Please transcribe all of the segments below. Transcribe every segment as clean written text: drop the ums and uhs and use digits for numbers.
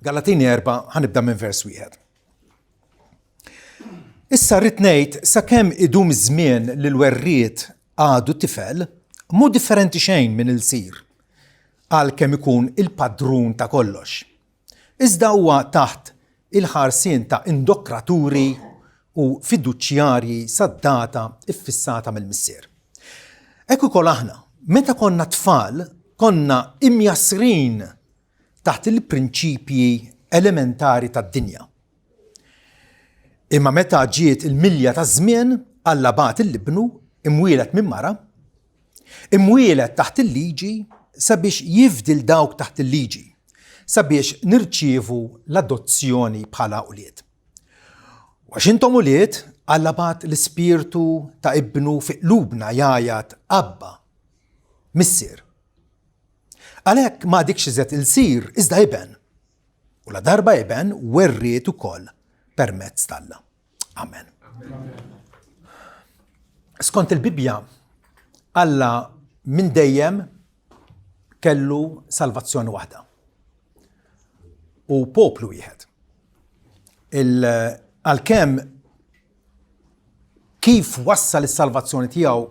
Galatini 4, ħanibda minn vers wieħed. Issa rrid ngħid sakemm idum żmien li l-werriet għadu tifel, mhu differenti xejn minn ilsir, għalkemm ikun il-padrun ta' kollox. Iżda huwa taħt il-ħarsien ta' indokraturi u fiduċjarji sad-data ffissata mill-missier. Hekk ukoll aħna, meta konna tfal, konna imjassrin taħt il-prinċipji elementari tad-dinja. Imma meta ġiet il-milja taż-żmien, Alla bagħat 'l Ibnu, imwieled minn mara, imwieled taħt il-liġi sabiex jifdi 'l dawk taħt il-liġi, sabiex nirċievu l-adozzjoni bħala ulied. U għax intom ulied, Alla bagħat l-Ispirtu ta' Ibnu fi qlubna jgħajjat, Abba, Missier. Għalhekk m'għadikx iżjed ilsir, iżda iben. U la darba iben werriet ukoll permezz t'Alla. Amen. Skont il-Bibbja, Alla minn dejjem kellu salvazzjoni waħda. U poplu wieħed. Għalkemm kif wassal is-salvazzjoni tiegħu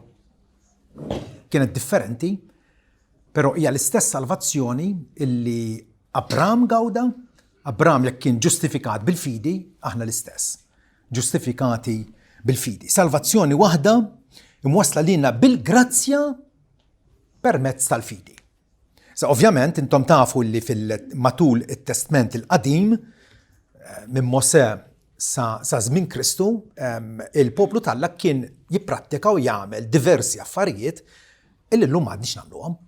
kienet differenti, Però hija l-istess salvazzjoni illi Abram gawda, Abram jekk kien ġustifikat bil-fidi, aħna l-istess. Ġustifikati bil-fidi. Salvazzjoni waħda imwassla lilna bil-grazzja permezz tal-fidi. Sa ovvjament intom tafu li fil-matul it-Testment il-Qadim eh, minn Mosè sa, sa żmien Kristu, il-poplu t'Alla kien jipprattika u jagħmel diversi affarijiet illi llum m'għadniex nagħmluhom.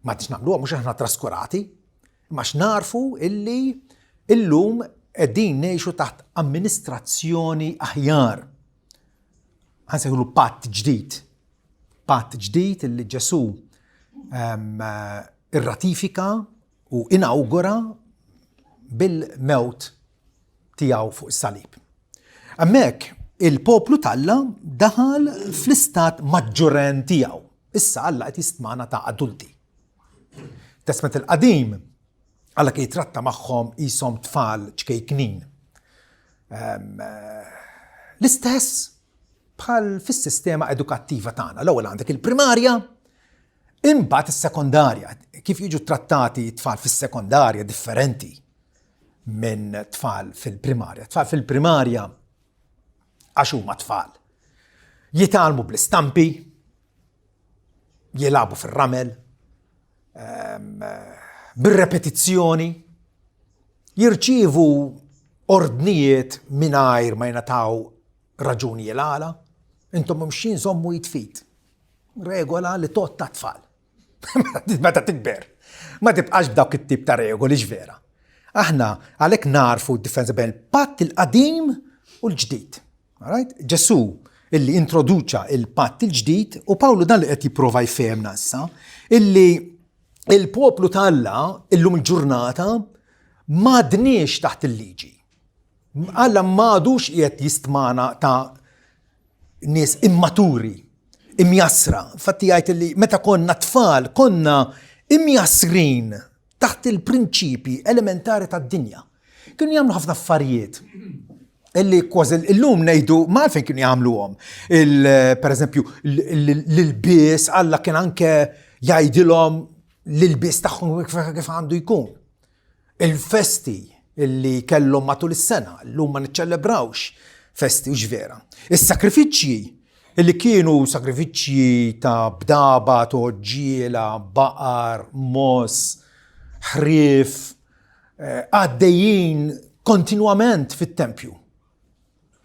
M'għadniex nagħmluhom mhux aħna traskurati, imma għax narfu illi illum qegħdin ngħixu taħt amministrazzjoni aħjar. Ħansejħulu patt ġdid. Patt ġdid illi Ġesù ehm, irratifika u inawgura bil-mewt tiegħu fuq is-salib. Hemmhekk il-poplu t'Alla daħal fl-istat maġġuren tiegħu. Issa Alla qed jistmana ta' adulti. Testment il-qadim Alla kien jitratta magħhom qishom tfal ċkejknin. Ehm, l-istess bħal fis-sistema edukattiva tagħna. L-ewwel għandek il-primarja, imbagħad is-sekondarja. Kif jiġu trattati tfal fis-sekondarja differenti minn tfal fil-primarja. Tfal fil-primarja għax huma tfal. Jitgħallmu bl-istampi, jilagħbu fir-ramel, ehm, bir-repetizzjoni, jirċievu ordnijiet mingħajr ma jingħataw raġuni għala, intom mxin żommu jitfit. Regola li tot ta' tfal. Meta tikber, ma tibqax b'dawk it-tip ta' regoli x'vera. Aħna għalhekk narfu d-differenza bejn il-patt il-qadim u l-ġdid. Right? Ġesù illi introduċa il-patt il-ġdid u Pawlu dan li qed jipprova jfehemna issa illi il-poplu ta' Alla illum il-ġurnata m'għadniex taħt il-liġi. Alla m'għadux qiegħed jistmana ta' nies immaturi, imjassra. Infatti jgħid li meta konna tfal konna imjassrin taħt il-prinċipi elementari tad-dinja. Kienu jagħmlu ħafna affarijiet illi kważi illum ngħidu ma għalfejn kienu jagħmluhom. Per eżempju, l-ilbies Alla kien anke jgħidilhom l-ilbies tagħhom kif għandu jkun. Il-festi li kellhom matul is-sena, llum ma niċċelebrawx festi hux vera. Is-sakrifiċċji li kienu sakrifiċċji ta' bdaba, toġġiela, baqar, mos, ħrief, eh, għaddejjin kontinwament fit-tempju.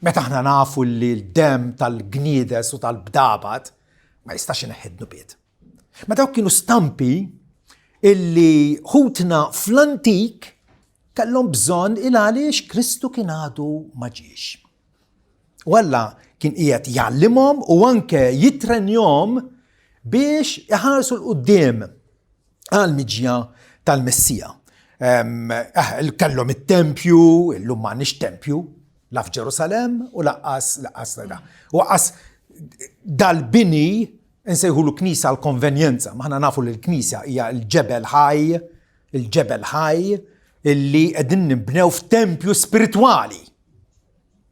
Meta aħna nafu li l-dem tal-gniedes u tal-bdabat ma jistax ineħħi dnubiet. Ma dawk kienu stampi illi ħutna fl-antik kellhom bżonn il għaliex Kristu kien għadu ma ġiex. U Alla kien qiegħed jgħallimhom u anke jitrenjhom biex iħarsu l-qudiem għal miġja tal-Messija. Eh, kellhom it-tempju, illum m'għandniex tempju, la f'Ġerusalem u laqqas laqqas la. U laqqas dal-bini Insejħulu knisja għall-konvenjenza, ma aħna nafu li l-knisja hija l-ġebel ħaj, il-ġebel ħaj illi qegħdin nibnew f'tempju spiritwali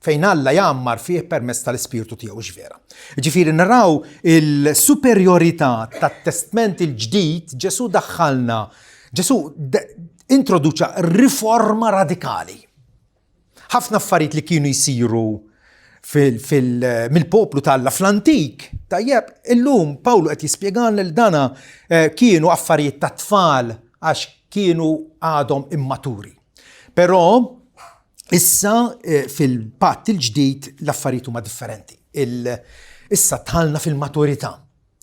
fejn Alla jgħammar fih permezz tal-Ispirtu tiegħu vera. Ġifieri naraw il-superjorità tat-Testment il-ġdid Ġesu daħħalna, Ġesu introduċa riforma radikali. Ħafna affarijiet li kienu jsiru mill-poplu t'Alla fl-antik, tajjeb, illum Pawlu qed jispjegalna li dana eh, kienu affarijiet ta' tfal għax kienu għadhom immaturi. Però issa eh, fil-patt il-ġdid l-affarijiet huma differenti. Issa tħalna fil-maturità.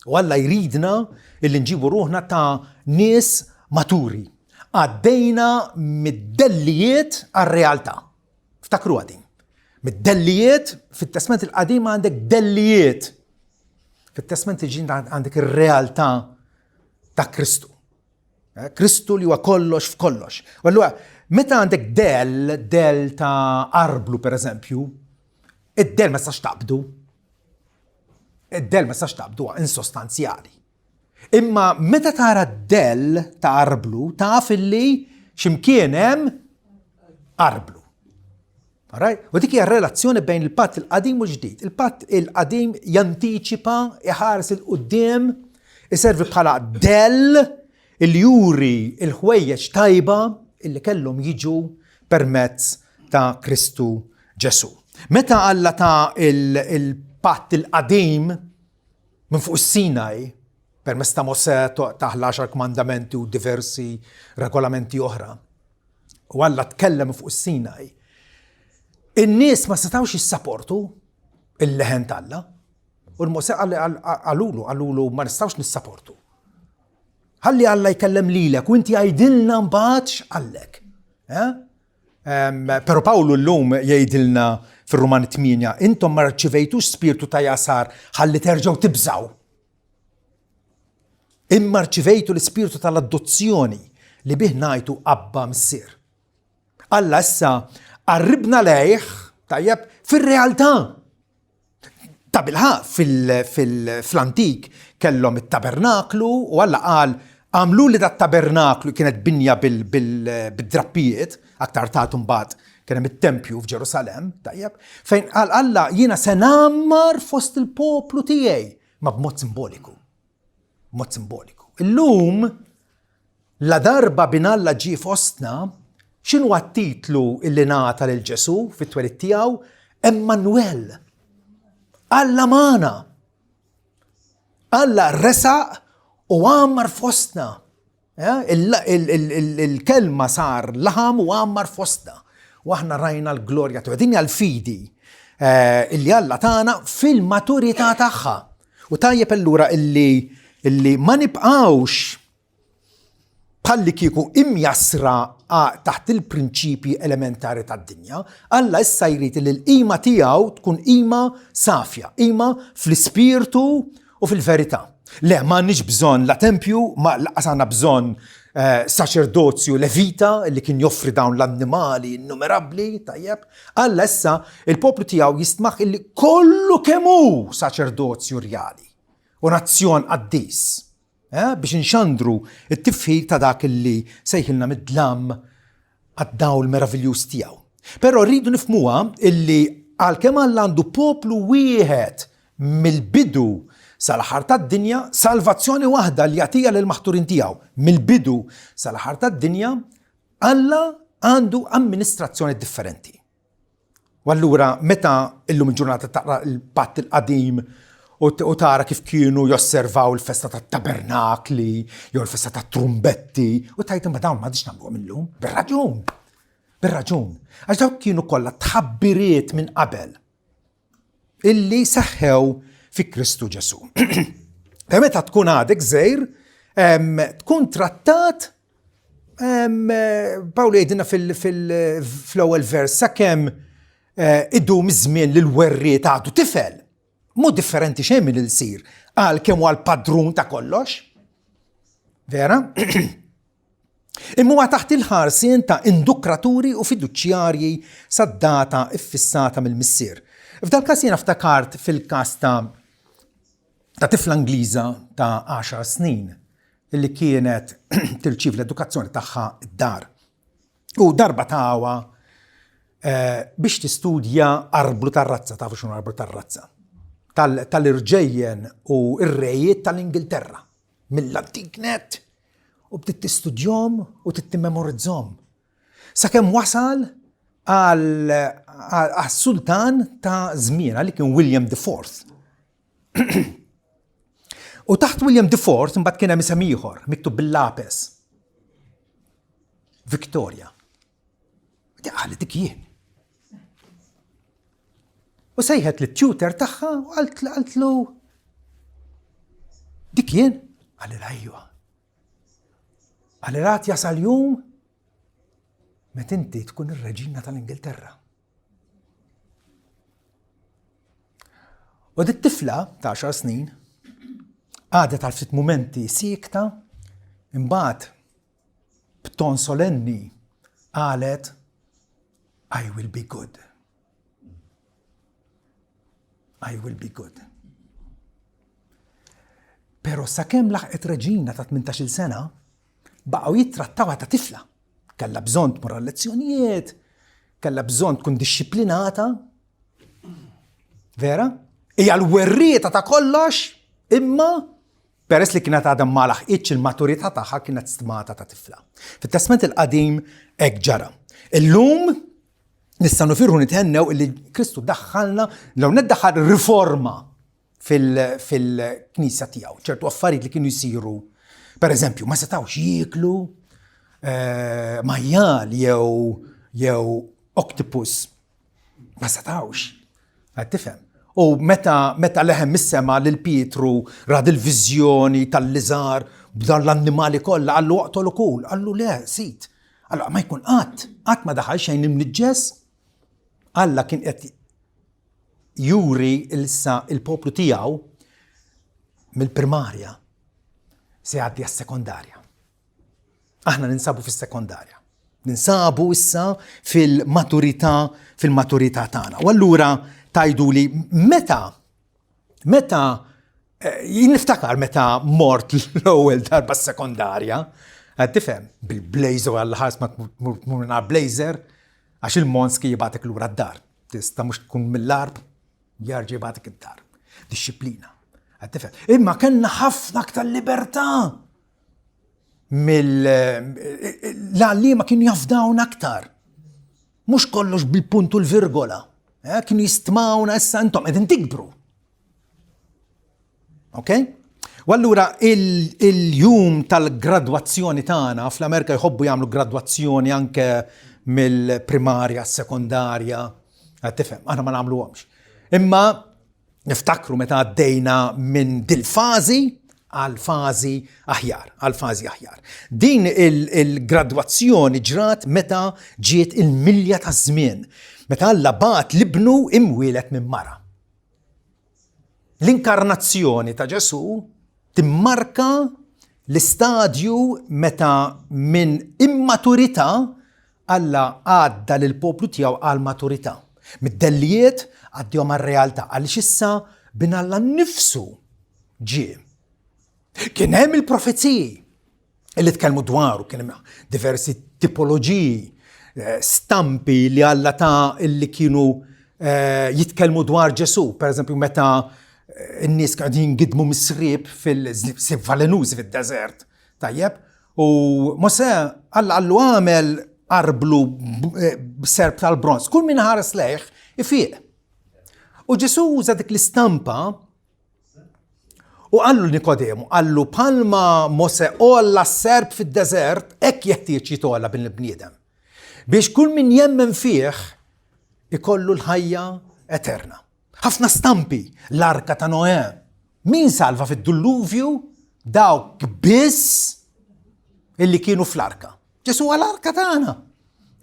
U Alla jridna illi nġibu ruħna ta' nies maturi. Għaddejna mid-dellijiet għar-realtà. Ftakruha din. Mid-dellijiet, fit-Testment il-Qadim għandek dellijiet. Fit-Testment il-Ġdid għandek ir-realtà ta' Kristu. Eh, Kristu li huwa kollox f'kollox. U allura, meta għandek del, del ta' arblu per eżempju, id-del ma tistax taqbdu. Id-del ma tistax taqbdu insostanzjali. Imma meta tara d-dell ta' arblu, taf illi x'imkien hemm arblu. Alright? U dik hija relazzjoni bejn il-patt il-qadim u l-ġdid. Il-patt il-qadim jantiċipa, iħares il-qudiem, iservi bħala dell il juri il-ħwejjeġ tajba illi kellhom jiġu permezz ta' Kristu Ġesu. Meta Alla ta' il-patt il-qadim minn fuq is-Sinaj, permezz ta' Mosè taħ l-għaxar kmandamenti u diversi regolamenti oħra. U Alla tkellem fuq is-Sinaj. In-nies ma setgħux jissaportu il-leħen t'Alla. U l-Mosè qalulu, qalulu ma nistgħux nissaportu. Ħalli Alla jkellem lilek u inti għidilna mbagħad x'qallek. Eh? Pero Pawlu llum jgħidilna fir-Rumani 8, intom ma rċivejtux spirtu ta' jasar ħalli terġgħu tibżaw. Imma rċivejtu l-ispirtu tal-adozzjoni li bih ngħidu Abba Missier. Alla issa qarribna lejh tajjeb fir-realtà. Tabilħaqq fl-antik kellhom it-tabernaklu u Alla qal għamluli dat-tabernaklu kienet binja bid-drappijiet, aktar tard imbagħad kien hemm it-tempju f'Ġerusalemm, tajjeb, fejn qal Alla jiena se ngħammar fost il-poplu tiegħi, ma b'mod simboliku. B'mod simboliku. Illum Ladarba Bin Alla ġie fostna, x'inhuwa t-titlu li ngħata lil Ġesù fit-twelid tiegħu? Emmanwel. Alla magħna. Alla resaq u għammar fostna. Eh, il-kelma sar laħam u għammar fostna. U aħna rajna l-glorja tiegħu. Din hija l-fidi eh, illi Alla tagħna fil-maturità tagħha. U tajjeb allura illi illi ma nibqgħux bħalli kieku imjassra taħt il-prinċipji elementari tad-dinja, Alla issa jrid li l-qima tiegħu tkun qima safja, qima fl-ispirtu u fil-verità. Le, ma għandniex bżonn la tempju, ma laqas għandna bżonn eh, saċerdozju levita li kien joffri dawn l-annimali innumerabbli, tajjeb. Alla issa il-poplu tiegħu jistmaħ illi kollu kemm hu saċerdozju rjali u nazzjon qaddis. Eh, biex inxandru t-tifħir ta' dak illi sejħilna mid-dlam għad-dawl meraviljuż tiegħu. Però rridu nifhmuha illi għalkemm Alla għandu poplu wieħed mill-bidu sal-aħħar tad-dinja, salvazzjoni waħda li jagħtiha lill-maħturin tiegħu mill-bidu sal-aħħar tad-dinja, Alla għandu amministrazzjoni differenti. U allura meta illum il-ġurnata taqra l-patt il-qadim u tara kif kienu josservaw il-festa tat-tabernakli jew il-festa tat-trumbetti u tajt imma dawn m'għadix nagħmluhom illum. Bir-raġun. Bir-raġun. Għax dawk kienu kollha tħabbiriet minn qabel illi seħħew fi Kristu Ġesu. Per meta tkun għadek żejr, tkun trattat Pawlu jgħidilna fil-ewwel vers sakemm eh, idum iż-żmien li l-werriet għadu tifel. Mu differenti xejn minn il-sir għal kemm huwa l-padrun ta' kollox. Vera? Imma huwa taħt il-ħarsien ta' indukraturi u fiduċjarji sad-data iffissata mill-missier. F'dal-każ jiena ftakart fil-każ ta' ta' tifla Ingliża ta' 10 snin li kienet tirċievi l-edukazzjoni tagħha d-dar. U darba tawa eh, biex tistudja arblu tar-razza, tafu x'inhu arblu tar-razza, tal-irġejjen u r-rejiet tal-Ingilterra, mill-antik net, u bdiet tistudjom u tittimmemorizzhom. Sakemm wasal għal-sultan ta' żmienha li kien William the Fourth. U taħt William the Fourth imbagħad kien hemm isem ieħor miktub bil-lapes. Victoria. Di qalet dik jien. U sejħet li tutor tagħha u qaltlu dik jien? Qalilha ejwa. Qalilha jasal jum meta inti tkun ir-reġina tal-Ingilterra. U dit tifla ta' 10 snin għadet għal ftit mumenti siekta, imbagħad b'ton solenni qalet I will be good. I will be good. Pero sakemm laħqet reġina ta' 18-il sena, baqgħu jittrattawha ta' tifla. Kellha bżonn tmur għal-lezzjonijiet, kellha bżonn tkun dixxiplinata. Vera? Hija l-werrieta ta' kollox, imma peress li kienet għadha ma laħqitx il-maturità tagħha kienet stmata ta' tifla. Fit-Testment il-Qadim hekk ġara. Illum nistgħu nifirħu nithennew illi Kristu daħħalna, l daħħal riforma fil-knisja tiegħu, ċertu affarijiet li kienu jsiru. Per eżempju, ma setgħux jieklu eh, majjal jew jew octopus. Ma setgħux. Qed tifhem. U meta meta leħem mis-sema lil Pietru rad il-viżjoni tal-liżar b'dan l-annimali kollha qallu waqtol ukoll, qallu le, sit. Allora ma jkun qatt, qatt ma daħal xejn imniġġes. Alla kien qed juri issa il-poplu tiegħu mill-primarja se jgħaddi għas-sekondarja. Aħna ninsabu fis-sekondarja. Ninsabu issa fil-maturità fil-maturità tagħna. U allura tajdu li meta meta eh, jien niftakar meta mort l-ewwel darba s-sekondarja, eh, tifhem, bil-blazer għall ħars ma tmur blazer, għax il-monski jibatek lura d-dar. Tista' mhux tkun mill-arb, jarġa' jibgħatek id-dar. Dixxiplina. Qed tifhem. Imma kellna ħafna aktar libertà mill l-għalliema kienu jafdawna aktar. Mhux kollox bil-punt u l-virgola. Eh, kienu jistmawna issa intom qegħdin tikbru. Ok? U allura il-jum tal-gradwazzjoni tagħna fl-Amerika jħobbu jagħmlu gradwazzjoni anke mill-primarja, sekondarja, qed tifhem, aħna ma nagħmluhomx. Imma niftakru meta għaddejna minn dil-fażi għal fażi aħjar, għal fażi aħjar. Din il-gradwazzjoni ġrat meta ġiet il-milja taż-żmien, meta Alla bagħat l-ibnu imwielet minn mara. L-inkarnazzjoni ta' Ġesù timmarka l-istadju meta minn immaturità Alla għadda lill-poplu tiegħu għal maturità. Mid-dellijiet għaddihom għar-realtà għaliex issa bin Alla nnifsu ġie. Kien hemm il-profeziji li tkellmu dwaru, kien hemm diversi tipoloġiji, eh, stampi li Alla ta' illi kienu eh, jitkellmu dwar Ġesu, per eżempju meta eh, n-nies kienu jingidmu mis-srieb fil-srieb valenużi fid-deżert, tajjeb, u Mosè Alla qallu għamel arblu b'serp tal-bronz, kull min ħares lejh ifiq. U Ġesu uża dik l-istampa U qallu Nikodemu, qallu palma Mose għolla s-serp fid-deżert, hekk jeħtieġ jitgħolla bin il-bniedem. Biex kull min jemmen fih ikollu l-ħajja eterna. Ħafna stampi, l-arka ta' Noè. Min salva fid-dulluvju? Dawk biss illi kienu fl-arka. Ġesu għal-arka tagħna.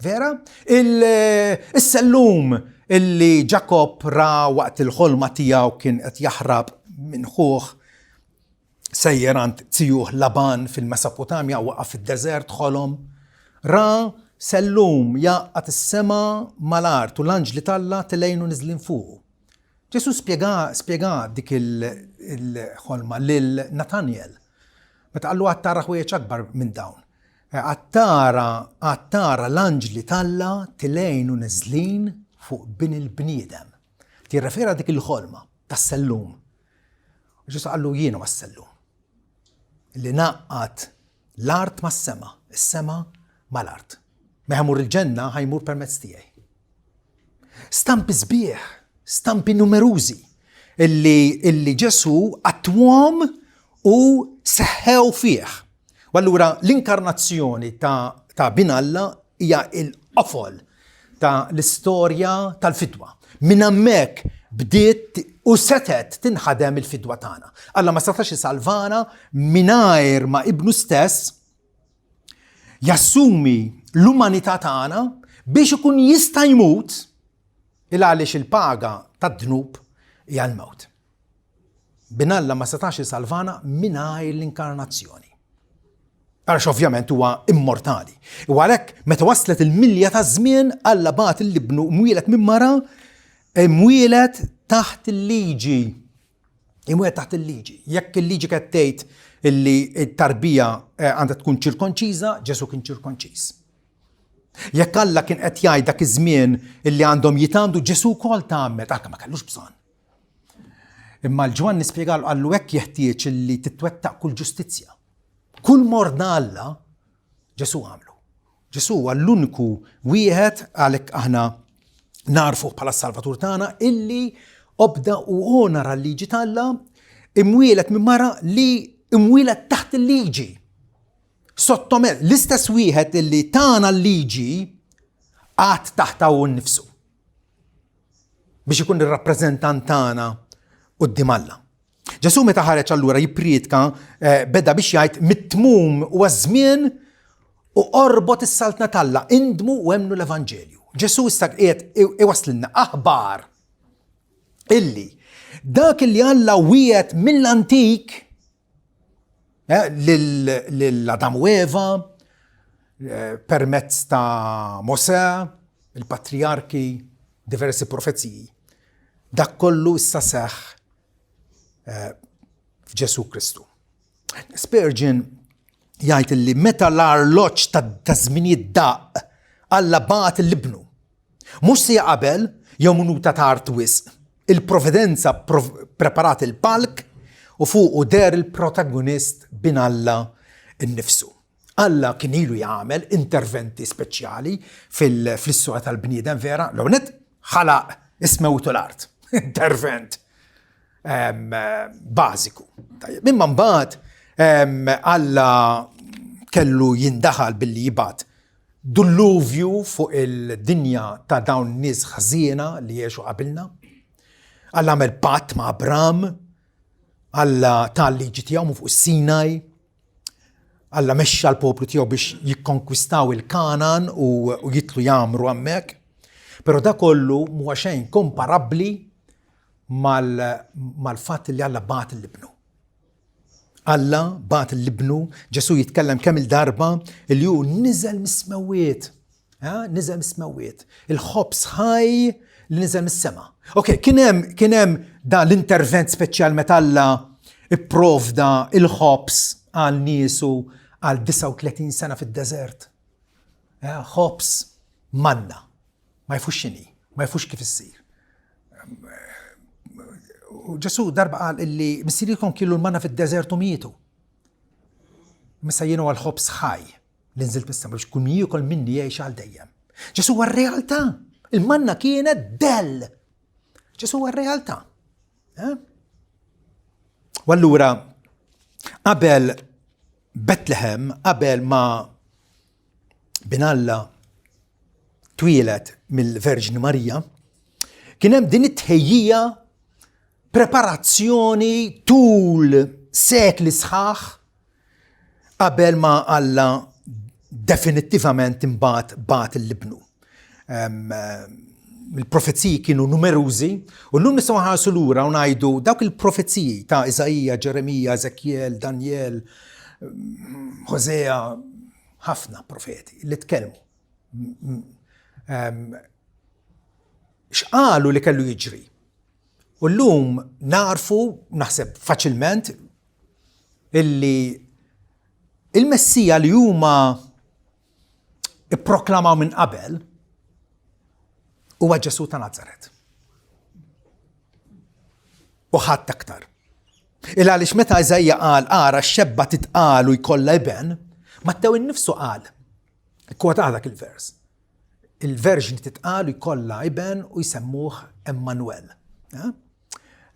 Vera? Il-sellum illi Ġakob ra waqt il-ħolma tiegħu kien qed jaħrab minn ħuh sejjer għand zijuh Laban fil-Mesopotamja waqaf fid-deżert ħolom. Ra sellum jaqgħad is-sema mal-art u l-anġli t'Alla tilejnu niżlin fuqu. Ġesu spjega spjega dik il-ħolma lil Natanjel. Meta qallu għad tara ħwejjeġ akbar minn dawn. Għad tara, għad tara l-anġli t'Alla tilgħin u neżlin fuq bin il-bniedem. Tirrefera dik il-ħolma tas-sellum. U Ġesù qallu jien huwa s-sellum. Li naqqat l-art mas-sema, is-sema mal-art. Meta jmur il-ġenna ħajmur permezz tiegħi. Stampi sbieħ, stampi numerużi illi, illi Ġesù attwom u seħħew fih. U allura l-inkarnazzjoni ta', ta bin Alla hija il-qofol ta' l-istorja tal-fidwa. Minn hemmhekk bdiet u setet tinħadem il-fidwa tagħna. Alla ma setax isalvana mingħajr ma ibnu stess jassumi l-umanità tagħna biex ikun jista' jmut il għaliex il-paga tad-dnub hija l-mewt. Bin Alla ma setax isalvana mingħajr l-inkarnazzjoni. Għax ovvjament huwa immortali. U għalhekk meta waslet il-milja ta' żmien Alla bagħat l-ibnu mwielet minn mara mwieled taħt il-liġi Imwiegħed taħt il-liġi. Jekk il-liġi kienet tgħid illi t-tarbija eh, għandha tkun ċirkonċiża, Ġesu kien ċirkonċiż. Jekk Alla kien qed jgħid dak iż-żmien illi għandhom jitgħandu Ġesu wkoll tgħammed, anke ma kellux bżonn. Imma l-Ġwanni spjegalu qallu hekk jeħtieġ illi titwettaq kull ġustizzja. Kull mordna Alla, Ġesu għamlu. Ġesù huwa l-uniku wieħed għalhekk aħna narfuh bħala s-Salvatur tagħna illi obda u onora l-liġi t'Alla imwielet minn mara li imwielet taħt il-liġi. Sottomet, l-istess wieħed illi tana l-liġi għad taħta u nnifsu. Biex ikun ir-rappreżentant tagħna quddiem Alla. Ġesù meta ħareġ allura jipprietka eh, beda biex jgħid mit-tmum u żmien u qorbot is-saltna t'Alla, indmu u emmnu l-Evanġelju. Ġesù issa qiegħed iwaslilna aħbar illi dak illi Alla wiegħed mill-antik eh, lil Adam u Eva eh, permezz ta' Mosè, il-patriarki, diversi profeziji. Dak kollu issa seħħ eh, f'Ġesù Kristu. Spurgeon jgħid li meta l-arloġġ ta' żminijiet daq, Alla bagħat l-ibnu. Mhux siegħa qabel jew minuta tard wisq. Il-providenza preparat il-palk u fuqu deher il-protagonist bin Alla nnifsu. Alla kien ilu jagħmel interventi speċjali fl-istorja tal-bniedem vera, l nett ħalaq is-smewwiet u l-art. Intervent bażiku. Imma mbagħad Alla kellu jindaħal billi jibgħat dulluvju fuq il-dinja ta' dawn nies ħżiena li jgħixu qabilna. Alla għamel patt ma' Abram, Alla ta l-liġi tiegħu fuq is-Sinaj, Alla mexxa l-poplu tiegħu biex jikkonkwistaw il-Kanan u jitlu jagħmru hemmhekk. Però da kollu mhuwa xejn komparabbli mal-fatt li Alla bagħat l-ibnu. Alla bagħat l-ibnu, Ġesu jitkellem kemm il-darba li hu niżel mis-smewwiet. Niżel mis-smewwiet. Il-ħobż ħaj li niżel mis-sema. Ok, kien hemm kien hemm dan l-intervent speċjal meta Alla ipprovda il-ħobż għal niesu għal 39 sena fid-deżert. Ħobż manna. Ma jfux x'inhi, ma jfux kif issir. U Ġesu darba qal illi missirikom kielu l-manna fid-deżert u mietu. Missa jienu għal ħobż ħaj li nżilt mis-sema biex kull min jiekol minni jgħix għal dejjem. Ġesu huwa r-realtà. Il-manna kienet dell. Ġesu huwa r-realtà. Eh? U allura qabel Betlehem, qabel ma bin Alla twieled mill-Verġni Marija, kien hemm din it-tħejjija preparazzjoni tul sekli sħaħ qabel ma Alla definittivament imbagħad bagħat l-ibnu. Il-profeziji kienu numerużi u llum nistgħu nħarsu lura u ngħidu dawk il-profeziji ta' Iżaija, Ġeremija, Eżekjel, Danjel, Hosea, ħafna profeti li tkellmu. X'qalu li kellu jiġri? U llum narfu, naħseb faċilment, illi il-Messija li huma ipproklamaw minn qabel huwa Ġesù ta' Nazaret. U ħadd aktar. Il għaliex meta Iżaija qal ara x-xebba titqal u jkollha iben, Mattew innifsu qal, kwota dak il-vers. Il-verġni titqal u jkollha iben u jsemmuh Emmanuel. Eh?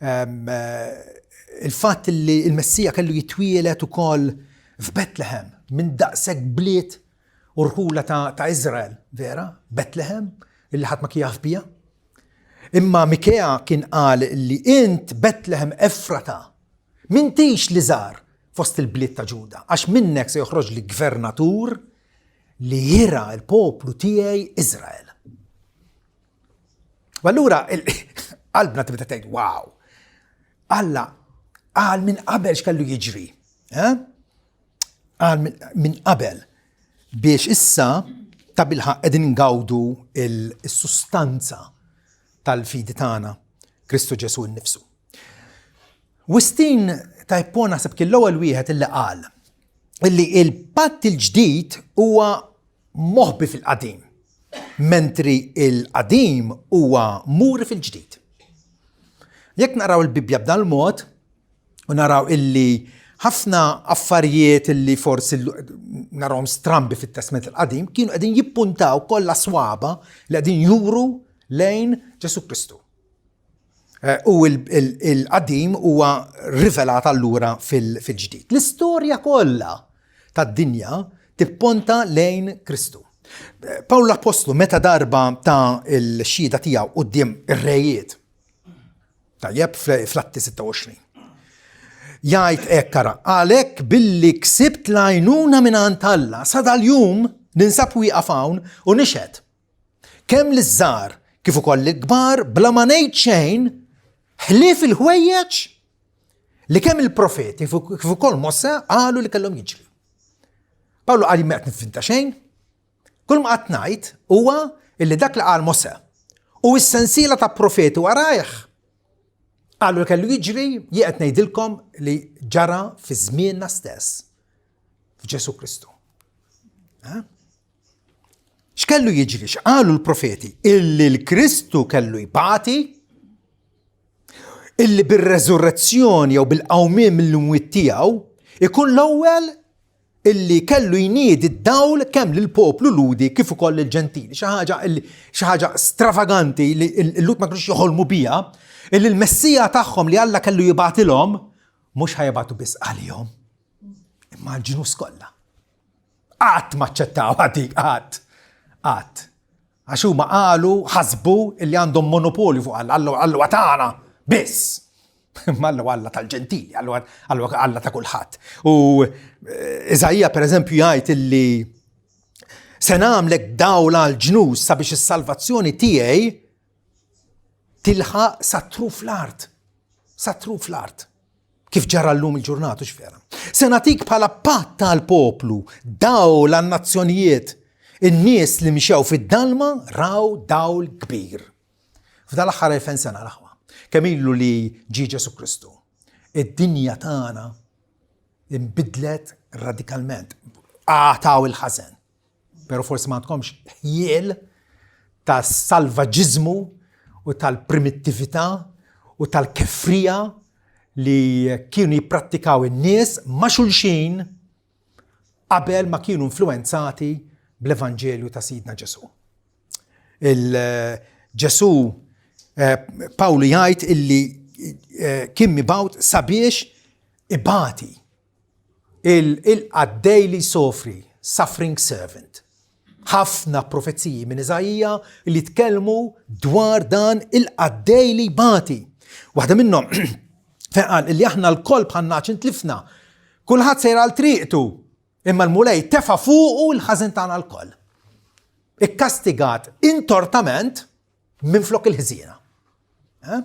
Eh, il-fatt li il-Messija kellu jitwielet ukoll f'Betlehem minn daqshekk bliet u rħula ta', ta Izrael, vera? Betlehem, illi ħadd ma kien jaf bija. Imma Mikea kien qal li int Betlehem Efrata, m'intix li żar fost il-bliet ta' Ġuda, għax minnek se joħroġ li gvernatur li jira l-poplu tiegħi Izrael. U allura qalbna tibda tgħid, wow, Alla qal minn qabel x'kellu jiġri. Eh? Qal minn qabel biex issa ta' bilħaq qegħdin ngawdu il-sustanza tal-fidi tagħna Kristu Ġesu nnifsu. Wistin ta' Ippona naħseb kien l-ewwel wieħed illi qal illi il-patt il-ġdid huwa moħbi fil-qadim, mentri il-qadim huwa muri fil-ġdid. Jekk naqraw il-Bibbja b'dan il-mod u naraw illi ħafna affarijiet illi forsi narawhom strambi fit-Testment il-Qadim kienu qegħdin jippuntaw kollha swaba li qegħdin juru lejn Ġesu Kristu. Eh, u il-qadim huwa rivelat allura fil-ġdid. L-istorja kollha tad-dinja tipponta lejn Kristu. Eh, Pawl l-Apostlu meta darba ta' il-xhieda tiegħu quddiem ir-rejiet tajjeb fl-Atti 26. Jgħid hekk ara, għalhekk billi ksibt l-għajnuna minn Alla sa dal-jum ninsab wieqaf hawn u nixhed Kemm liż-żgħar kif ukoll lill-kbar bla ma ngħid xejn ħlief il-ħwejjeġ li kemm il-profeti kif ukoll Mosè qalu li kellhom jiġri. Pawlu qal ma qed niffinta xejn. Kull ma qed ngħid huwa illi dak li qal Mosè u s-sensiela ta' profeti warajh qalu li kellu jiġri jien qed ngħidilkom li ġara fi żmienna stess f'Ġesu Kristu. Eh? X'kellu jiġri? X'qalu l-profeti? Illi l-Kristu kellu jbati, illi bir-reżurrezzjoni jew bil-qawmien mill-imwiet tiegħu ikun l-ewwel illi kellu jniedi d-dawl kemm lill-poplu Lhudi kif ukoll lill-Ġentili. Xi ħaġa xi ħaġa stravaganti li l-Lhud ma kinux joħolmu biha, illi l-Messija tagħhom li Alla kellu jibgħatilhom mhux ħa jibgħatu biss għalihom, imma għall-ġnus kollha. Qatt ma aċċettawha dik, qatt. Qatt. Għax huma qalu, ħasbu illi għandhom monopolju fuq Alla, Alla Alla tagħna biss. Imma Alla Alla tal-ġentili, Alla Alla ta' kulħadd. U eh, Iżaija pereżempju jgħid illi se nagħmlek dawl għal ġnus sabiex is-salvazzjoni tiegħi tilħaq sa truf l-art. Sa truf l-art. Kif ġara llum il-ġurnata, hux vera? Se nagħtik bħala patt tal-poplu, dawl għan-nazzjonijiet. In-nies li mxew fid-dalma raw dawl kbir. F'dal aħħar 2000 sena l-aħwa, kemm ilu li ġie Ġesu Kristu, id-dinja tagħna inbidlet radikalment. Għataw il-ħażen. Pero forsi ma għandkomx ħjiel ta' salvaġiżmu u tal-primittività u tal-kefrija li kienu jipprattikaw in-nies ma' xulxin qabel ma kienu influenzati bl-Evanġelju ta' Sidna Ġesu. Il-Ġesu eh, Pawlu jgħid illi eh, kien mibgħut sabiex ibati Il-qaddej li jsofri, suffering servant. Ħafna profeziji minn Iżaija li tkellmu dwar dan il-qaddej li jbati. Waħda minnhom fejn qal li aħna lkoll bħal nagħaġ intlifna. Kulħadd sejr għal triqtu, imma l-Mulej tefa' fuqu l-ħażen tagħna lkoll. Ikkastigat intortament minflok il-ħżiena. Eh?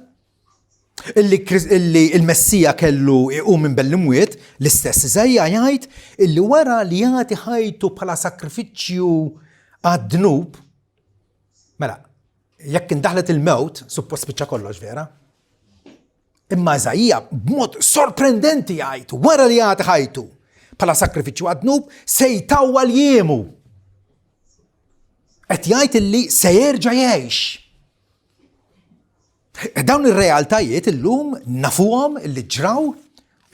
Illi, illi il-Messija kellu iqum minn bell-imwiet, l-istess Iżaija jgħid illi wara li jagħti ħajtu bħala sakrifiċċju għad-dnub, mela, jekk indaħlet il-mewt, suppost spiċċa kollox vera. Imma Iżaija b'mod sorprendenti jgħid wara li jagħti ħajtu bħala sakrifiċċju għad-dnub se jtawwal jiemu. Qed jgħid illi se jerġa' jgħix. Dawn ir-realtajiet illum nafuhom illi ġraw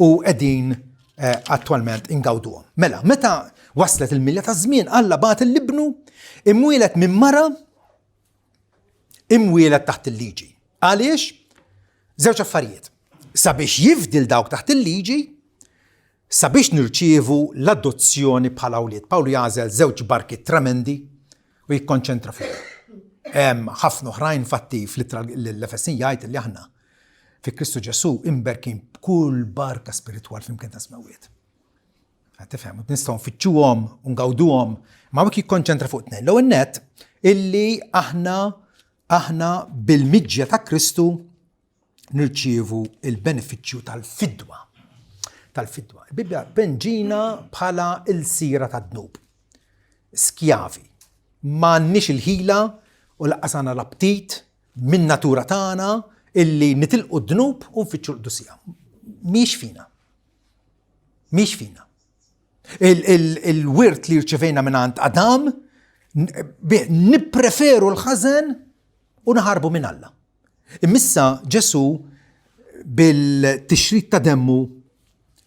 u qegħdin eh, attwalment ingawduhom. Mela, meta waslet il-milja ta' żmien Alla bagħat l-ibnu imwielet minn mara imwielet taħt il-liġi. Għaliex? Żewġ affarijiet. Sabiex jifdil dawk taħt il-liġi, sabiex nirċievu l-adozzjoni bħala wlied. Pawlu jagħżel żewġ barki tremendi u jikkonċentra fuq. Hemm ħafna oħrajn fatti fl-ittra l-Efesin jgħid li aħna fi Kristu Ġesu imberkin b'kull barka spiritwal flimkien ta' smewiet. Tifhem, nistgħu nfittxuhom u ngawduhom, ma hawnhekk jikkonċentra fuq tnejn. L-ewwel nett illi aħna aħna bil-miġja ta' Kristu nirċievu il-benefiċċju tal-fidwa. Tal-fidwa. Il-Bibbja penġina bħala il-sira tad-dnub. Skjavi. M'għandniex il-ħila u laqqas għandna l-aptit min natura tagħna illi nitilqu d-dnub u nfittxu l-qdusija. Mhix fina. Mhix fina. Il-wirt li rċevejna minn għand Adam, nippreferu l-ħażen u naħarbu minn Alla. Imissa Ġesu bil-tixrid ta' demmu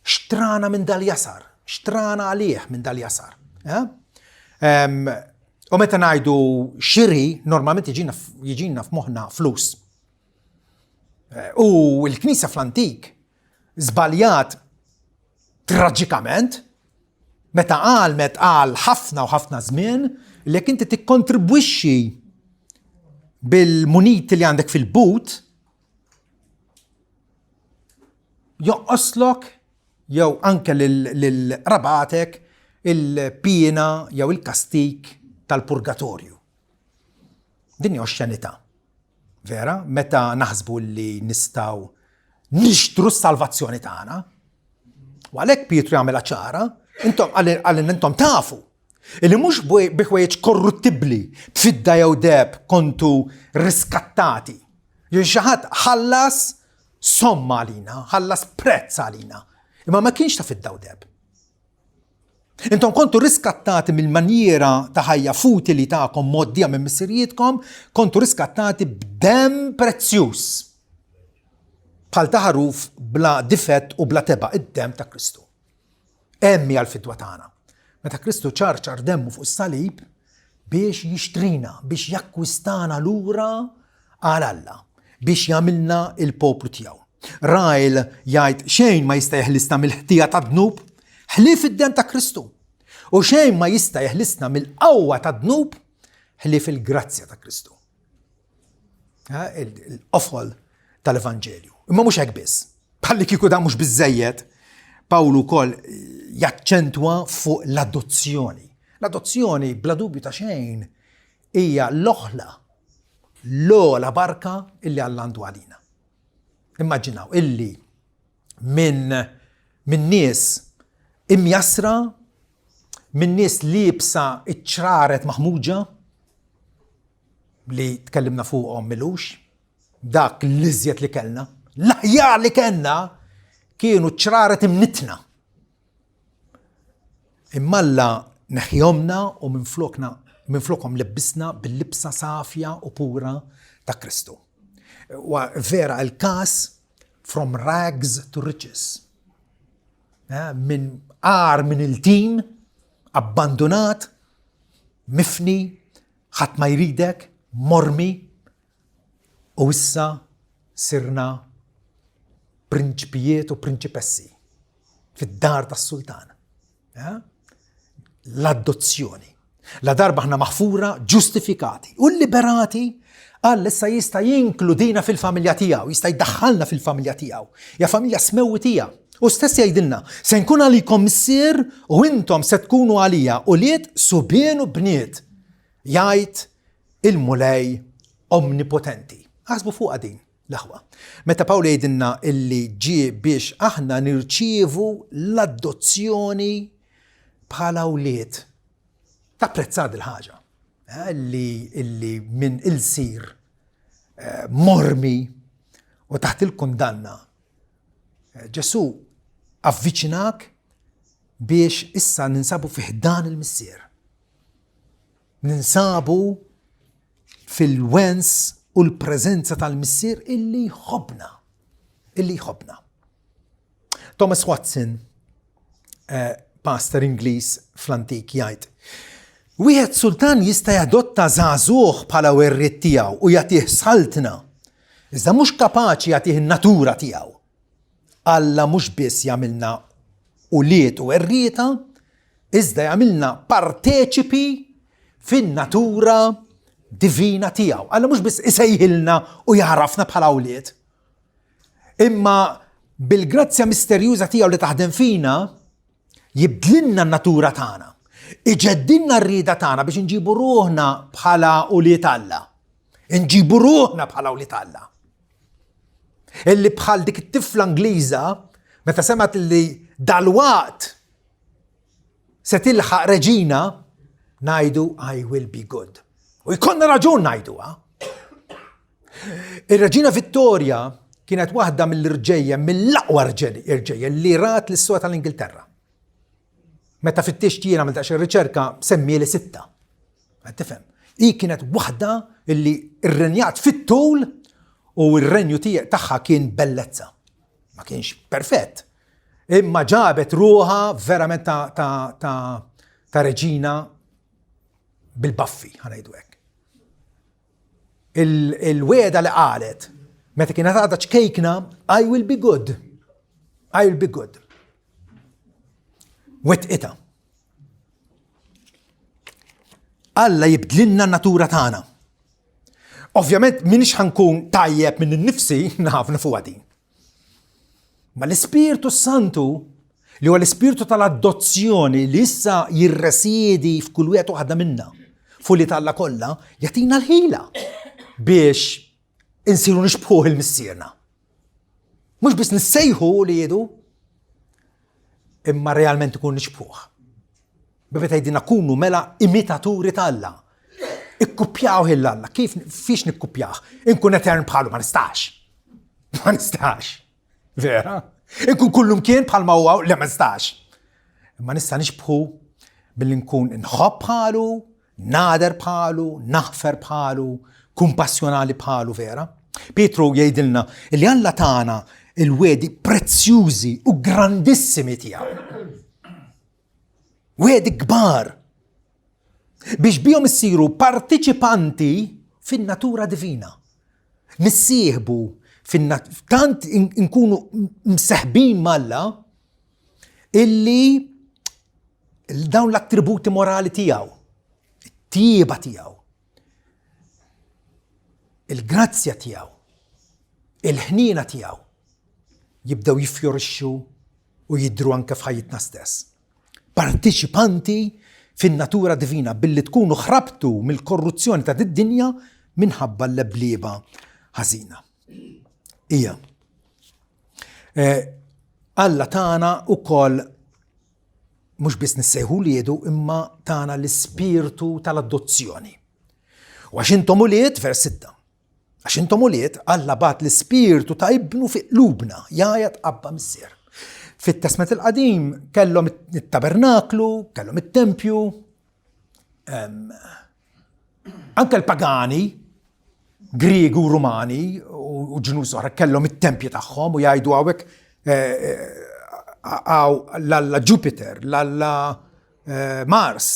xtrana minn dal-jasar, xtrana għalih minn dal-jasar. Eh? U meta ngħidu xiri, normalment jiġina f'moħħna flus. Eh, u l-Knisja fl-antik żbaljat traġikament meta għalmet għal ħafna u ħafna żmien li jekk inti tikkontribwixxi bil-muniti li għandek fil-but joqqoslok jew anke lil rabatek il-piena jew il-kastik tal-purgatorju. Din hi oxxenità. Vera, meta naħsbu li nistgħu nixtru s-salvazzjoni tagħna. U għalhekk Pietru jagħmilha ċara, intom għalin intom tafu illi mhux bi ħwejjeġ korruttibbli b'fidda jew deb kontu riskattati. Jew xi ħadd ħallas somma għalina, ħallas prezz għalina. Imma ma kienx ta' fidda u deb. Intom kontu riskattati mill-manjiera ta' ħajja futili tagħkom mgħoddija minn missirijietkom, kontu riskattati b'demm prezzjuż. Bħal ta' ħaruf bla difett u bla teba' id-demm ta' Kristu. Hemm hija l-fidwa tagħna. Meta Kristu ċarċar demmu fuq is-salib biex jixtrina, biex jakkwistana lura għal Alla, biex jagħmilna il-poplu tiegħu. Ryle jgħid xejn ma jista' jeħlisna mill-ħtija tad-dnub ħlief id-demm ta' Kristu. U xejn ma jista' jeħlisna mill-qawwa tad-dnub ħlief il-grazzja ta' Kristu. Il-qofol tal-Evanġelju. Imma mhux hekk biss. Bħalli kieku dan mhux biżejjed, Pawlu wkoll jaċċentwa fuq l-adozzjoni. L-adozzjoni bla dubju ta' xejn hija l-oħla l-ogħla barka illi Alla għandu għalina. Immaġinaw illi minn min nies imjassra, minn nies liebsa iċ-ċraret maħmuġa li tkellimna fuqhom milux, dak l-iżjed li kellna, l-aħjar li kellna kienu ċraret imnitna. Imma Alla neħjomna u minflokna minflokhom lebbisna bil-libsa safja u pura ta' Kristu. Wa vera il-każ from rags to riches. Eh, minn għar minn il-tim, abbandonat, mifni, ħadd ma jridek, mormi, U issa sirna prinċpijiet u prinċipessi fid-dar tas-sultan. Eh? L-adozzjoni. La darba ħna maħfura, ġustifikati u liberati, Alla issa jista' jinkludina fil-familja tiegħu, jista' jdaħħalna fil-familja tiegħu. Ja familja smewwi tiegħu. U stess jgħidilna, se nkun għalikom missier u intom se tkunu għalija ulied subien u bniet. Jgħid il-Mulej Omnipotenti. Aħsbu fuqha din, l-aħwa. Meta Pawlu jgħidilna illi ġie biex aħna nirċievu l-adozzjoni bħala wlied. Tapprezza il-ħaġa eh, li, illi minn ilsir eh, mormi u taħt il-kundanna. Eh, Ġesu avviċinak biex issa ninsabu fi ħdan il-missier. Ninsabu fil-wens u l-preżenza tal-Missier illi jħobbna. Illi jħobbna. Thomas Watson, eh, pastor Ingliż fl-antik jgħid, Wieħed sultan jista' jadotta żagħżugħ bħala werriet tiegħu u jagħtih saltna, iżda mhux kapaċi jagħtih in-natura tiegħu. Alla mhux biss jagħmilna ulied u werrieta, iżda jagħmilna parteċipi fin-natura divina tiegħu. Alla mhux biss isejħilna u jagħrafna bħala wlied, Imma bil-grazzja misterjuża tiegħu li taħdem fina, jibdlilna n-natura tagħna. Iġeddilna r-rieda tagħna biex inġibu ruħna bħala ulied Alla. Inġibu ruħna bħala ulied Alla. Illi bħal dik it-tifla Ingliża, meta semgħet li dalwaqt se tilħaq reġina, ngħidu I will be good. U jkollna raġun ngħiduha. Ir-Reġina Vittoria kienet waħda mill-irġejjen, mill-aqwa irġejjen li rat l-istorja tal-Ingilterra. Meta fittixt jiena għamilt daqsxejn riċerka semmieli sitta. Qed tifhem? Hi kienet waħda illi rrenjat fit-tul u r-renju tagħha kien bellezza. Ma kienx perfett, imma ġabet ruħha verament ta', ta, ta, ta reġina bil-baffi, ħanajdu hekk. Il-weda li qalet meta kienet għadha ċkejkna, I will be good. I will be good. Wetqita. Alla jibdlilna n-natura tagħna. Ovvjament minix ħankun tajjeb minn nifsi naf nafuha din. Ma l-Ispirtu Santu li huwa l-ispirtu tal-adozzjoni li issa jirresiedi f'kull wieħed waħda minna, fuq li talla kollha, jagħtina l-ħila biex insiru nixbħuh il-missierna. Mhux biss nissejħu li jidu, imma realment ikun nixbħuh. Bibet tgħidilna kunu mela imitaturi t'Alla. Ikkupjaw il Alla. Kif fiex nikkupjah? Inkun etern bħalu ma nistax. Ma nistax. Vera? Inkun kullum kien bħalma huwa le ma nistax. Imma nista' nixbħu billi nkun nħobb bħalu, nader bħalu, naħfer bħalu, kumpassjonali bħalu vera. Pietru jgħidilna li Alla tagħna il-wedi prezzjużi u grandissimi tiegħu. Wegħdi kbar biex bihom issiru partiċipanti fin-natura divina. Nissieħbu tant inkunu mseħbin m'Alla illi dawn l-attributi morali tiegħu, it-tieba tiegħu, il-grazzja tiegħu, il-ħniena tiegħu jibdew jiffjorixxu u jidhru anke f'ħajjitna stess. Partiċipanti fin-natura divina billi tkunu ħrabtu mill-korruzzjoni ta' did-dinja minħabba l-leblieba ħażina. Ija. Eh, Alla tagħna ukoll mhux biss nissejħu liedu imma tagħna l-ispirtu tal-adozzjoni. U għax intom ulied, vers 6, Għax intom ulied, Alla bagħat l-ispirtu ta' ibnu fi qlubna, jgħajat Abba Missier. Fit-Testment il-Qadim kellhom it-tabernaklu, kellhom it-tempju, anke l-pagani, Griegi u Rumani u ġnus oħra kellhom it-tempji tagħhom u jgħidu hawnhekk eh, eh, għaw l-alla Jupiter, l-alla eh, Mars,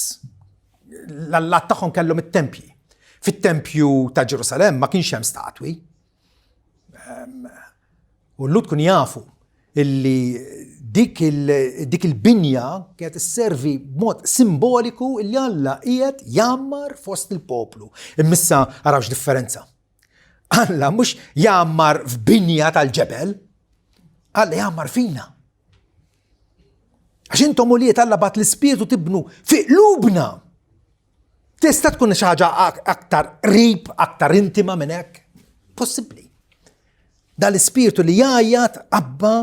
l-allat tagħhom kellhom it-tempji. Fit-tempju ta' Ġerusalemm ma kienx hemm statwi. Ehm, u l-Lud kun jafu illi dik il-binja kienet isservi b'mod simboliku illi Alla qiegħed jammar fost il-poplu. Immissa arawx differenza. Alla mhux jammar f'binja tal-ġebel, Alla jammar fina. Għax intom ulied Alla bat l-ispirtu tibnu fi qlubna. Tista' tkun xi ħaġa aktar qrib, aktar intima minn hekk? Possibbli. Dal-ispirtu li jgħajjat Abba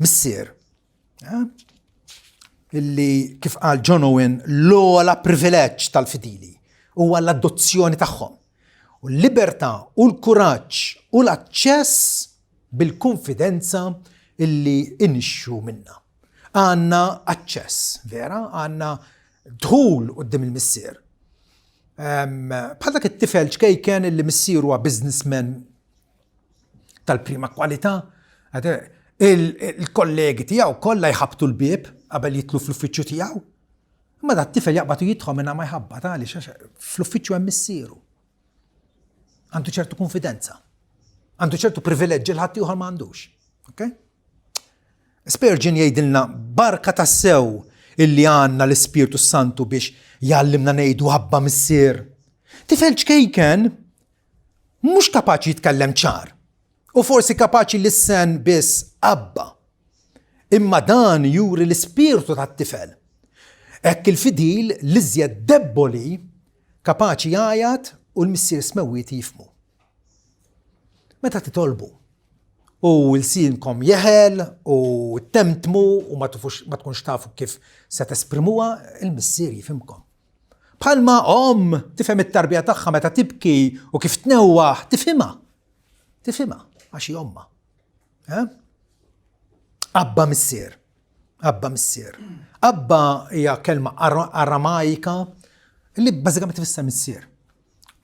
missier. Eh? Illi kif qal John Owen l-ogħla privileġġ tal-fidili huwa l-adozzjoni tagħhom. U l-libertà u l-kuraġġ u l-aċċess bil-kunfidenza illi inixxu minna. Għandna aċċess, vera, għandna dħul quddiem il-Missier. Bħal dak it-tifel ċkejken illi missieru huwa businessman tal-prima kwalità, il-kollegi tiegħu kollha jħabbtu l-bieb qabel jitlu fl-uffiċċju tiegħu. Imma dat tifel jaqbad u jidħol minn ma jħabbat għaliex għax fl-uffiċċju hemm missieru. Għandu ċertu konfidenza. Għandu ċertu privileġġi l ħadd ieħor ma għandux. Okay? Spurgeon jgħidilna barka tassew illi għandna l-Ispirtu Santu biex jgħallimna ngħidu Abba Missier. Tifel ċkejken mhux kapaċi jitkellem ċar u forsi kapaċi lissen biss Abba. Imma dan juri l-ispirtu tat-tifel. Hekk il-fidil l-iżjed debboli kapaċi jgħajat u l-Missier Smewwiet jifhmu. Meta titolbu u lsienkom jeħel u temtmu u ma tkunx tafu kif se tesprimuha, il-Missier jifhimkom. Bħalma omm tifhem it-tarbija tagħha meta tibki u kif tnewwaħ, tifhimha. Tifhimha għax hi ommha. Eh? Abba missier. Abba missier. Abba hija kelma aramajka li bażikament tfisser missier.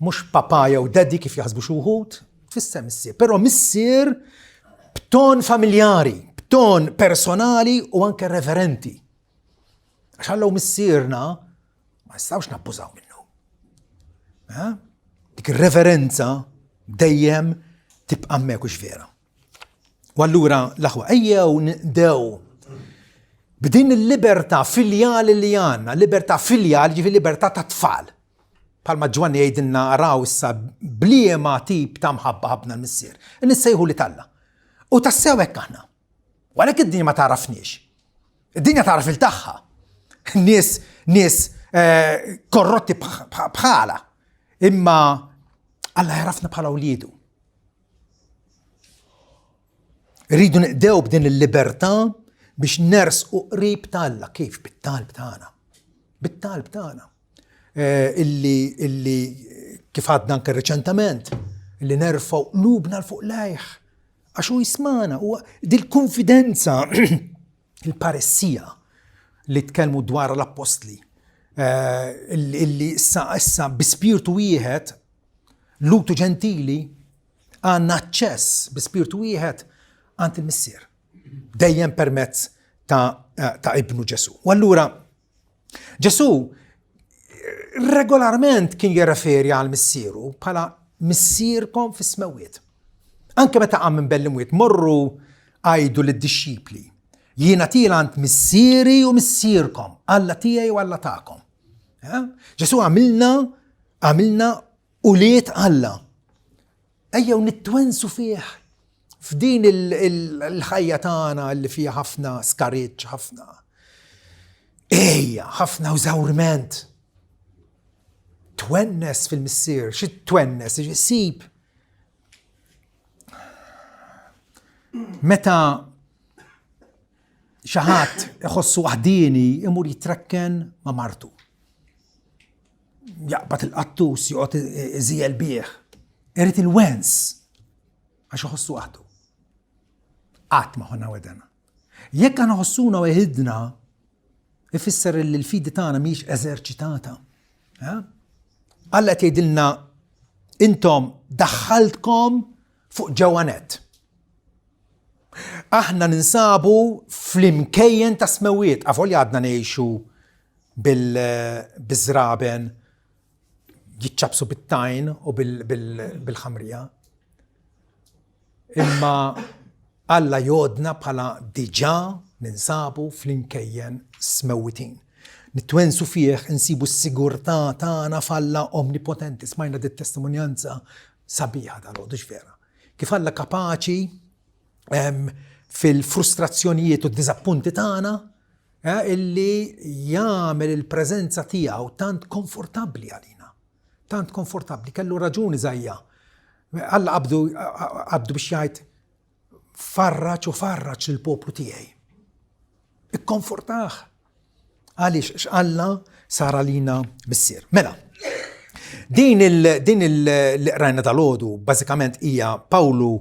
Mhux papa jew daddy kif jaħsbu xi wħud, tfisser missier. Però missier b'ton familjari, b'ton personali u anke reverenti. Għax Alla missierna ma nistgħux nabbużaw minnu. Eh? Dik ir-reverenza dejjem tibqa' hemmhekk hux vera. U allura l-aħwa ejjew nqdew b'din il-libertà filjali li għandna, libertà filjali ġifi libertà ta' tfal. Palma Ġwanni jgħidilna araw issa bliema tip ta' mħabba ħabna l-missier. Nissejħu li talla. U tassew hekk aħna. U għalhekk id-dinja ma tagħrafniex. Id-dinja tagħraf il tagħha. Nies nies eh, korrotti bħala. Imma Alla jarafna bħala wliedu. Rridu nqdew b'din il-libertà biex nersqu qrib t'Alla kif bit-talb tagħna. Bit-talb tagħna. Eh, illi illi kif għadna anke reċentament, illi nerfgħu qlubna l fuq lejh. Għax hu jismana, u dil-konfidenza, il-paressija li tkellmu dwar l-appostli, eh, illi issa issa bi spirtu wieħed lutu ġentili għandna aċċess bi spirtu wieħed għand il-Missier. Dejjem permezz ta', eh, ta ibnu Ġesu. U allura Ġesu regolarment kien jirreferi għal missieru bħala missierkom fis-smewwiet. Anke meta qam minn bell-imwiet, morru għajdu lid-dixxipli. Jiena tiela għand missieri u missierkom, Alla tiegħi u Alla tagħkom. Eh? Ġesu għamilna għamilna ulied Alla. Ejjew nitwensu fih f'din il-ħajja tagħna li fiha ħafna skariġġ, ħafna ejja, ħafna użawriment. Twennes fil-missier, xi twennes, sib. Meta xi ħadd iħossu waħdieni imur jitrekken ma' martu. Jaqbad il-qattus joqgħod iżiel bih. Irid il-wens għax iħossu waħdu. Qatt ma ħonna wedena. Jekk aħna ħossuna weħidna, ifisser li l-fidi tagħna mhix eżerċitata. Eh? Alla qed jgħidilna intom daħħaltkom fuq ġewwa net. Aħna ninsabu fl-imkejjen ta' smewiet, avolja għadna ngħixu bil-żraben jiċċabsu bit-tajn u bil-ħamrija. Imma Alla jodna bħala diġà ninsabu fl-imkejjen smewwitin. Nitwensu fih insibu s-sigurtà tagħna f'Alla omnipotenti. Smajna dit testimonjanza sabiħa dal-għodu vera. Kif Alla kapaċi fil-frustrazzjonijiet u d-diżappunti tagħna eh, illi jagħmel il-preżenza tiegħu tant komfortabbli għalina. Tant komfortabbli, kellu raġuni Iżaija. Alla qabdu qabdu biex jgħid farraġ u farraġ lill-poplu tiegħi. Ikkonfortah. Għaliex għax Alla sar għalina missier. Mela, din il din il li qrajna dal-għodu bażikament hija Pawlu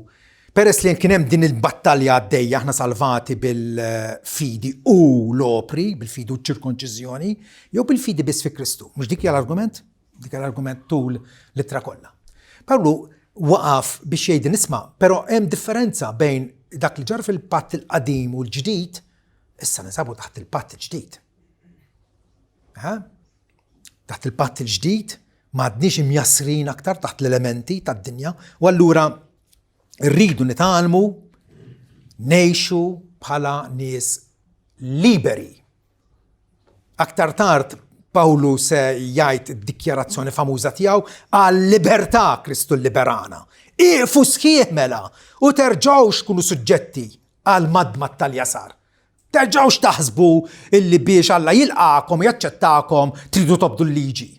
peress li kien hemm din il-battalja għaddejja aħna salvati bil-fidi u l-opri, bil-fidi u ċ-ċirkonċiżjoni, jew bil-fidi biss fi Kristu. Mhux dik hija l-argument? Dik l-argument tul l-ittra kollha. Pawlu waqaf biex jgħid nisma', però hemm differenza bejn dak li ġar fil-patt il-qadim u l-ġdid, issa ninsabu taħt il-patt il-ġdid. Taħt il-patt il-ġdid m'għadniex imjassrin aktar taħt l-elementi tad-dinja u allura rridu nitgħallmu ngħixu bħala nies liberi. Aktar tard Pawlu se jgħid id-dikjarazzjoni famuża tiegħu għal-libertà Kristu liberana. Iqfu sħiħ mela u terġgħux tkunu suġġetti għal madma tal-jasar. Terġgħux taħsbu illi biex Alla jilqakom jaċċettakom tridu tobdu l-liġi.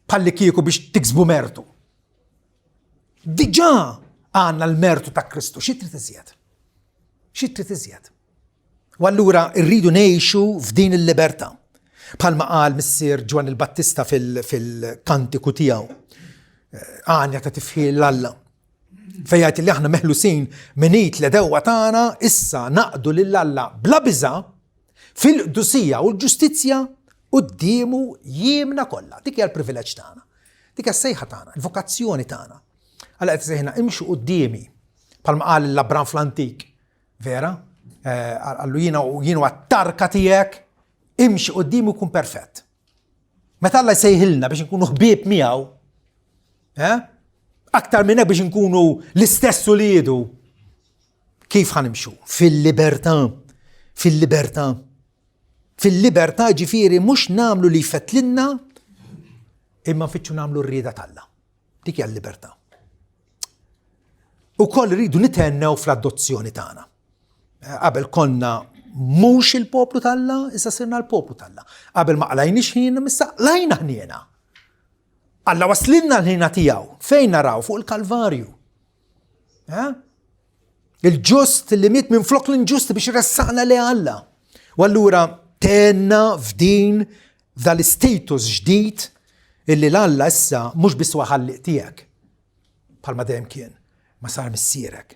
Bħalli kieku biex tiksbu mertu. Diġà għandna l-mertu ta' Kristu, xi trid iżjed? Xi trid iżjed? U allura rridu ngħixu f'din il-libertà. Bħalma qal missier Ġwanni l-Battista fil-kantiku tiegħu, eh, għanja ta' tifħil l-Alla. Fejn jgħid li aħna meħlusin minn id l-edewwa tagħna issa naqdu lil Alla bla biża' fil-qdusija u l-ġustizzja quddiemu jiemna kollha. Dik hija l-privileġġ tagħna. Dik hija s-sejħa tagħna, il-vokazzjoni tagħna. Alla qed isejħna imxu quddiemi bħalma qal l-Abram fl-antik. Vera? Eh, għallu jiena u jiena għat-tarka tiegħek imxi quddiemi u kun perfett. Meta Alla jsejħilna biex nkunu ħbieb miegħu, eh? aktar minn hekk biex nkunu l-istess uliedu, kif ħanimxu? Fil-libertà, fil-libertà. Fil-libertà ġifieri mhux nagħmlu li jfettlinna, imma nfittxu nagħmlu r-rieda t'Alla. Dik hija l-libertà. Ukoll rridu nitennew fl-adozzjoni tagħna. Eh, qabel konna mhux il-poplu t'Alla, issa sirna l-poplu t'Alla. Qabel ma qlajniex ħniena, issa qlajna ħniena. Alla waslilna l-ħina tiegħu. Fejn naraw? Fuq il-Kalvarju. Eh? Il-ġust li miet minn flok l-inġust biex ressaqna li Alla. U allura tenna f'din f'dal status ġdid illi l-Alla issa mhux biss huwa ħalliq tiegħek bħalma dejjem kien, ma sar missierek.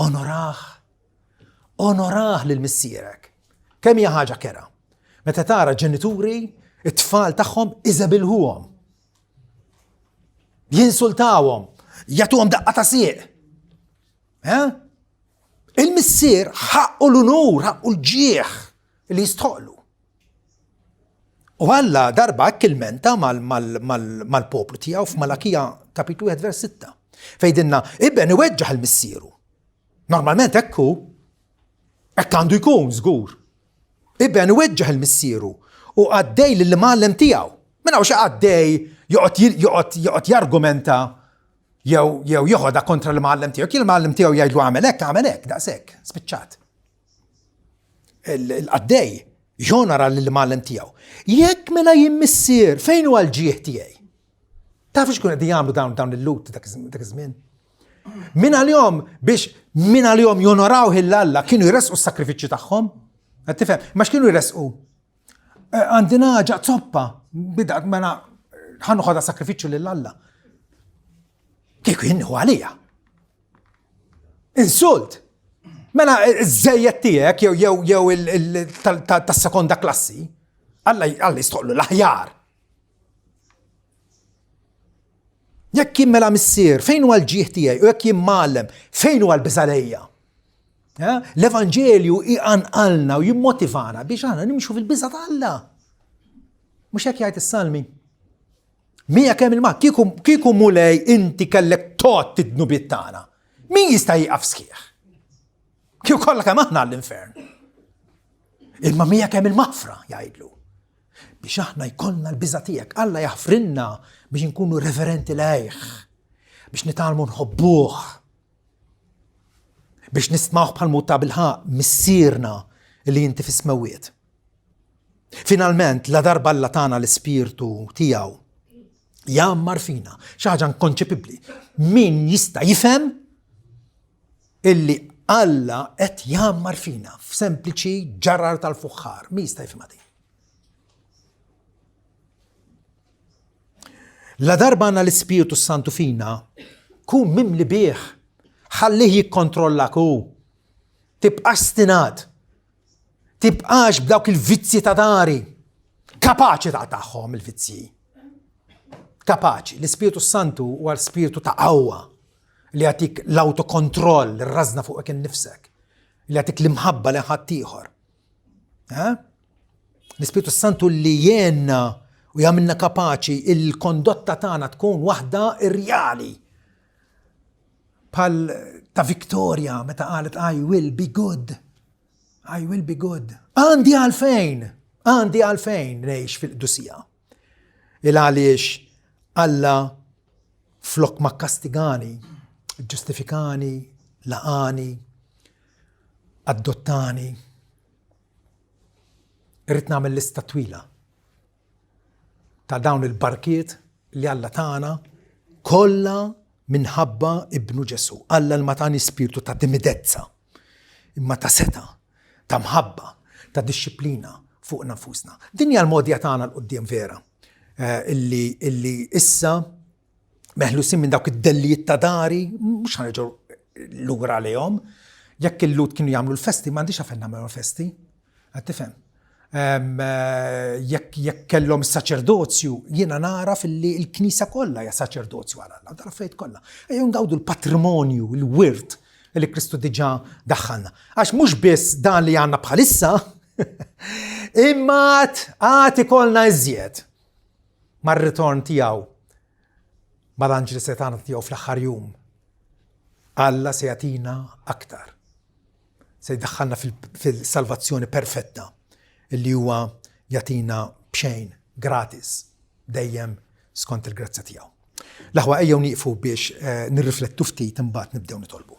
Onorah. Onorah lil missierek. Kemm hija ħaġa kera. Meta tara ġenituri, it-tfal tagħhom iżebilħuhom. Jinsultawhom, jagħtuhom daqqa ta' sieq. Eh? Il-missier ħaqqu l-unur, ħaqqu l-ġieħ li jistħoqlu. U Alla darba hekk ilmenta mal-poplu tiegħu f'Malakija kapitlu 1 vers 6. Fejdinna, iben iweġġaħ il-missieru. Normalment hekk hu. Hekk għandu jkun żgur. Iben iweġġaħ il-missieru u għaddej lill-imgħallem tiegħu. Minn hawn xi qaddej joqgħod joqgħod jargumenta jew jew joħodha kontra l-imgħallem tiegħu. Kien l-imgħallem tiegħu jgħidlu għamel hekk, għamel hekk, daqshekk, spiċċat. Il-qaddej jonora lill-imgħallem tiegħu. Jekk mela jien missier, fejn huwa l-ġieħ tiegħi? Taf x'kun qed jagħmlu dawn dawn il-lut dak iż-żmien? Min għalihom biex min għalihom jonoraw il-Alla kienu jresqu s-sakrifiċċju tagħhom. Qed tifhem? Ma x'kienu jresqu? Eh, għandi naġa zoppa, bida mela ħanuħodha sakrifiċċju lil Alla. Kieku jinniħu għalija. Insult! Mela iż-żejjed tiegħek jew jew jew tas-sekonda klassi, Alla Alla jistoqlu l-aħjar. Jekk jien mela missier, fejn huwa l-ġieħ tiegħi u jekk jien mgħallem, fejn huwa l-biżalejja? Eh? L-Evanġelju iqanqalna u jimmotivana biex aħna nimxu fil-biża' ta' Alla. Mhux hekk jgħid is-Salmi. Mija kemm il-ma, kieku kieku mulej inti kellek tot id-dnubiet tagħna. Min jista' jieqaf sħiħ? Kieku kollha kemm aħna għall-infern. Imma mija kemm il-mafra jgħidlu. Biex aħna jkollna l-biża' tiegħek, Alla jaħfrilna biex inkunu reverenti lejh, biex nitgħallmu nħobbuh, biex nistmawh bħal ta' bilħaq missierna li inti fis-smewwiet. Finalment, la darba Alla tagħna l-ispirtu tiegħu jgħammar fina, xi ħaġa inkonċepibbli. Min jista' jifhem illi Alla qed jgħammar fina f'sempliċi ġarrar tal-fuħħar. Min jista' jifhimha din? La darba għandna l-Ispirtu Santu fina, kun mimli bih, ħallih jikkontrollak hu. Tibqax stinat. Tibqax b'dawk il-vizzji ta' dari. Kapaċi ta' tagħhom il-vizzji. Kapaċi. L-Ispirtu Santu huwa l-spirtu ta' qawwa li jagħtik l-autokontroll, ir-rażna fuqek innifsek, li jagħtik l-imħabba li ħaddieħor. L-Ispirtu Santu li jenna u jagħmilna kapaċi il-kondotta tagħna tkun waħda irjali. Bħal ta' Victoria meta qalet I will be good. I will be good. Għandi għalfejn, għandi għalfejn ngħix fil-qdusija. Il għaliex Alla flok ma kastigani, ġustifikani, laqani, adottani. Irrid nagħmel lista twila ta' dawn il-barkiet li Alla tana kollha minħabba ibnu Ġesù. Alla l ma tani spirtu ta' timidezza, imma ta' seta, ta' mħabba, ta' dixxiplina fuq nafusna. Din hija l-modja tagħna l-qudiem vera. Eh, illi, illi issa meħlusin minn dawk id-dellijiet ta' dari, mhux ħanerġgħu lura għalihom. Jekk il-Lhud kienu jagħmlu l-festi, m'għandix għalfejn nagħmlu l-festi. Qed tifhem? Eh, jekk jekk kellhom is-saċerdozju, jiena nara filli l-Knisja kollha hija saċerdozju għal Alla, dal affarijiet kollha. Ejjew ngawdu l-patrimonju, il-wirt li Kristu diġà daħħalna. Għax mhux biss dan li għandna bħalissa, imma għad ikollna iżjed mar-ritorn tiegħu mal-anġli setana tiegħu fl-aħħar jum. Alla se jagħtina aktar. Se jdaħħalna fil-salvazzjoni perfetta illi huwa jagħtina b'xejn, gratis, dejjem skont il-grazzja tiegħu. L-aħwa ejjew nieqfu biex eh, nirriflettu ftit imbagħad nibdew nitolbu.